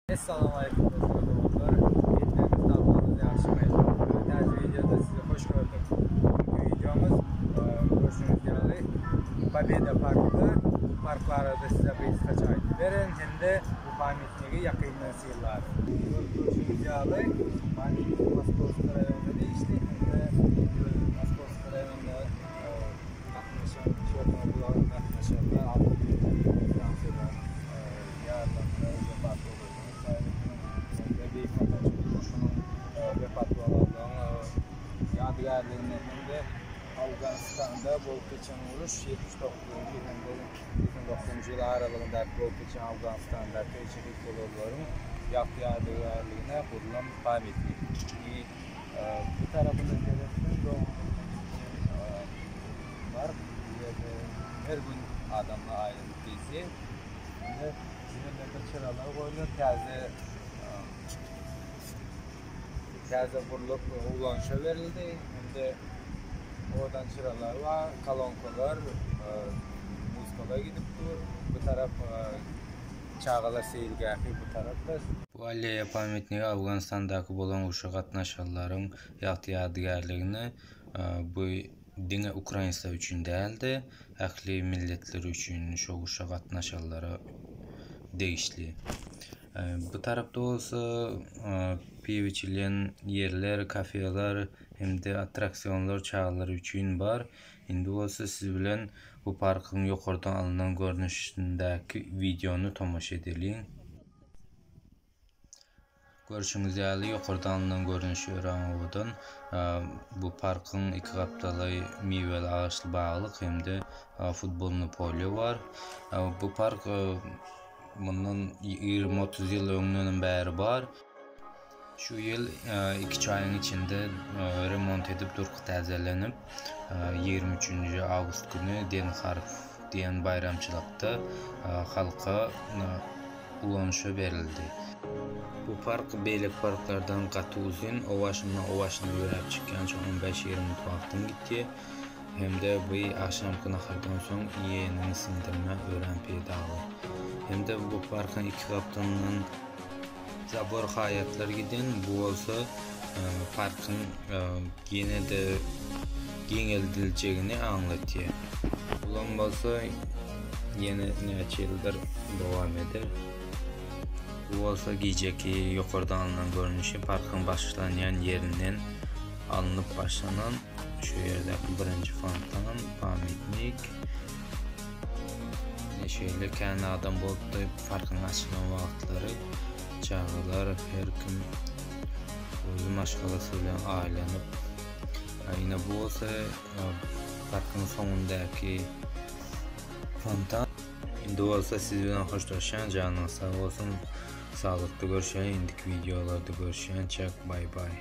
Essalamu Aleýkum dostlar doganlar. Hemmäňiz saglygyňyz ýagşymy? Täze wideoda sizi hoş gördük. Bugünkü wideomyz görşüňiz ýaly Pobeda parkda. Bu park barada size gysgaça aýdyp bererin hem-de bu pamytnigi ýakyndan synlaryn. Görüp görşüňiz ýaly pamytnik Moskowskiý raýonyna degişli hem-de Moskowskiý raýonynda gatnaşan Çernobyla gatnaşanlar stansiýada Ýarlanlar wepat bolanlaryň saýasynyň hem-de Beýik Watançylyk urşunyň wepat bolanlaryň ýadygärligine hem-de Owganystanda bolup geçen uruş, 79-njy hem-de 89-njy ýyl aralygyndaky bolup geçen Owganystandaky şehit bolanlaryň ýagty ýadygärligine gurlan pamytnik. Bu tarapyna seretseň park, bu ýerde her gün adamlar aýlanyp gezýär. Indi bu ýerlerde çyralar goýlar, täze täze gurlup ulanyşa berildi. Hem-de owadan çyralar bar, kolonkalar, muzkalar gidip dur. Bu tarap çagalar seýilgähi bu tarapda. Bu alleýa pamytnigi Awganystandaky bolan urşa gatnaşanlaryň ýagty ýadygärligine bu diňe ukrainsler üçin däl-de, ähli milletler üçin şo urşa gatnaşanlara degişli. Bu tarapda bolsa piw içilýän ýerler, kafeler hem-de attraksionlar çagalar üçin bar. Indi bolsa siz bilen bu parkyň ýokardan alnan görnüşindäki wideony tomaşa edeliň. Görşüňiz ýaly, ýokardan alnan görnüşi örän owadan. Bu parkyň iki gapdaly miweli agaçly baglyk hem-de futbolnyý polýa bar. Bu park mundan 20-30 ýyl öňdenem bäri bar. Şu ýyl iki-üç aýyň içinde remont edip durky täzelenip, 23-nji awgust güni Den Harf diýen baýramçylykda halka ulanyşa berildi. Bu park beýleki parklardan gaty uzyn, o başyndan o başyna ýöräp çykýança on bäş-ýigrimi minut wagtyň gitýär. Hem-de bu agşamky nahardan soň iýeniňi siňdirmä örän peýdaly. Hem-de bu parkyň iki gapdalyndan zabor haýatlar giden, bu bolsa parkyň ýene-de giňeldiljegini aňlatýar. Bulam bolsa ýene näçe ýyldyr dowam eder. Bu bolsa gijeki ýokardan alnan görnüşi parkyň başlanýan ýerinden alnyp başlanan şu ýerdäki birinji fontan, pamytnik. Ine şeýle kän adam bolupdy parkyň açylan wagtlary. Çagalar her kim öz maşgalasy bilen aýlanyp. Ine bu bolsa parkyň soňundaky fontan. Indi bolsa siz bilen hoşlaşýan janyňyz sag bolsun. Saglykda görşeliň indiki wideolarda görüşýänçäk bay bay.